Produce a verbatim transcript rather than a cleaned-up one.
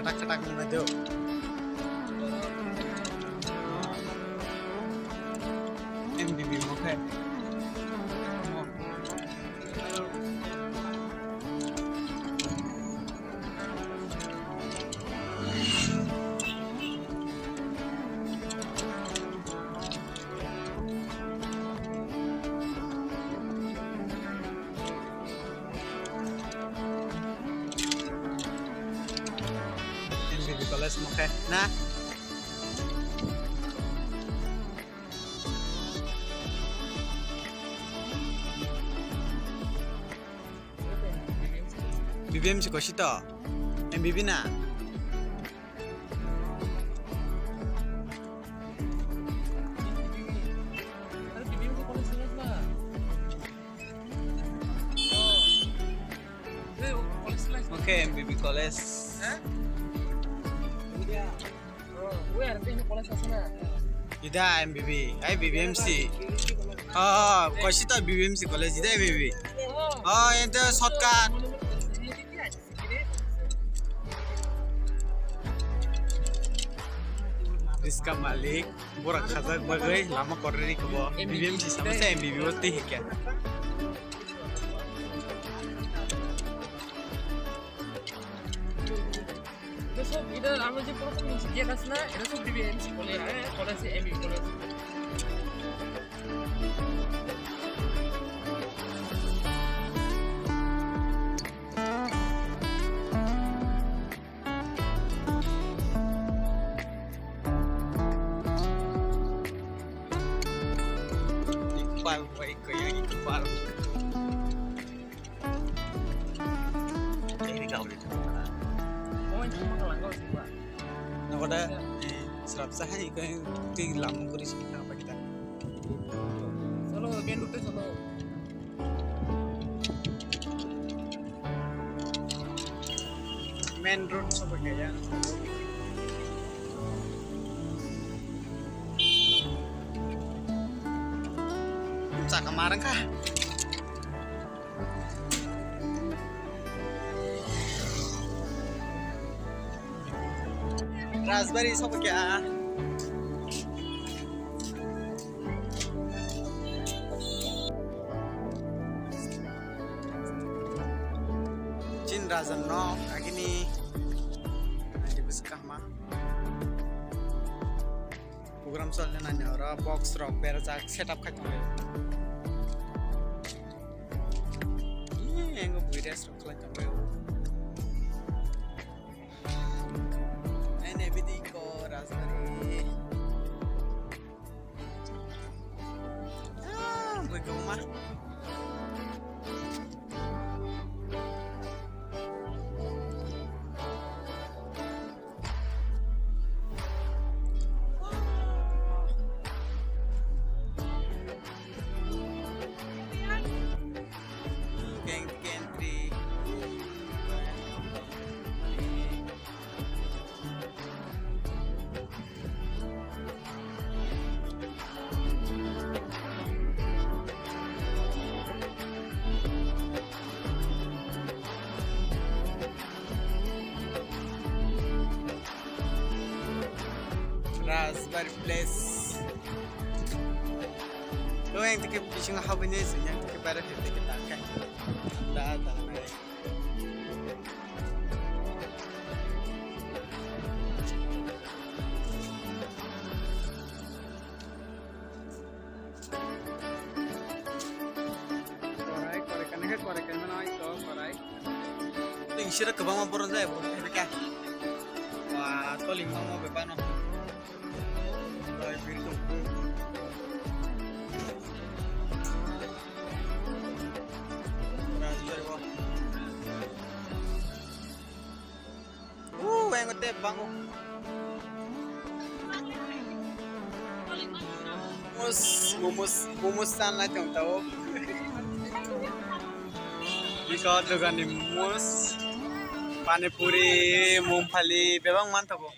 Tak tak nang do. M B B mo khe. M B B college mo khe na. B B M C kosi to? M B B na? Oke, M B B College. Ida M B B, ai B B M C. Oh, kosi to B B M C college, ida M B B. Oh, ente shortcut. Riska malik, borak khajak bagwi lama korri kobo B B M C sama se M B B o twi hikya. Itu sob, itu anu je, proper ni gate ase na, itu sob B B M C college, eh, college, M B B college. Iqbal, wai, kaya Iqbal. Ini kau di sana. Oh, ini cuma kalau sih, Pak. Nah, pada, eh, serap sahai, kau yang di lampu kursi apa kita? Solo, main road solo. Main road solo kaya. Saka marang kah? Rajbari sokya. Chin Rajan no agini. Nanti bus kahma. Program solna nani oro box rok berajak setup khai tongo. Ih, engo bui rest rok khlai tongo. Ene bidi ko Rajbari. Ah, bui ko ma. Rajbari place. Lo yang tike bisingo habini sing yang tike bayar tike tangkai. Da da. Korai, korai, kana khe korai, kana nai to korai. Tei sira kwbangma borok jai bo khe kha. Wa, toli mama bebano. Korai, bir to. Korai, jai bo. Uh, yang gede bango. Momos, momos, momos san lai tong tao. Biko dogan ni momos, pani puri, mungphali, bebak man tabo.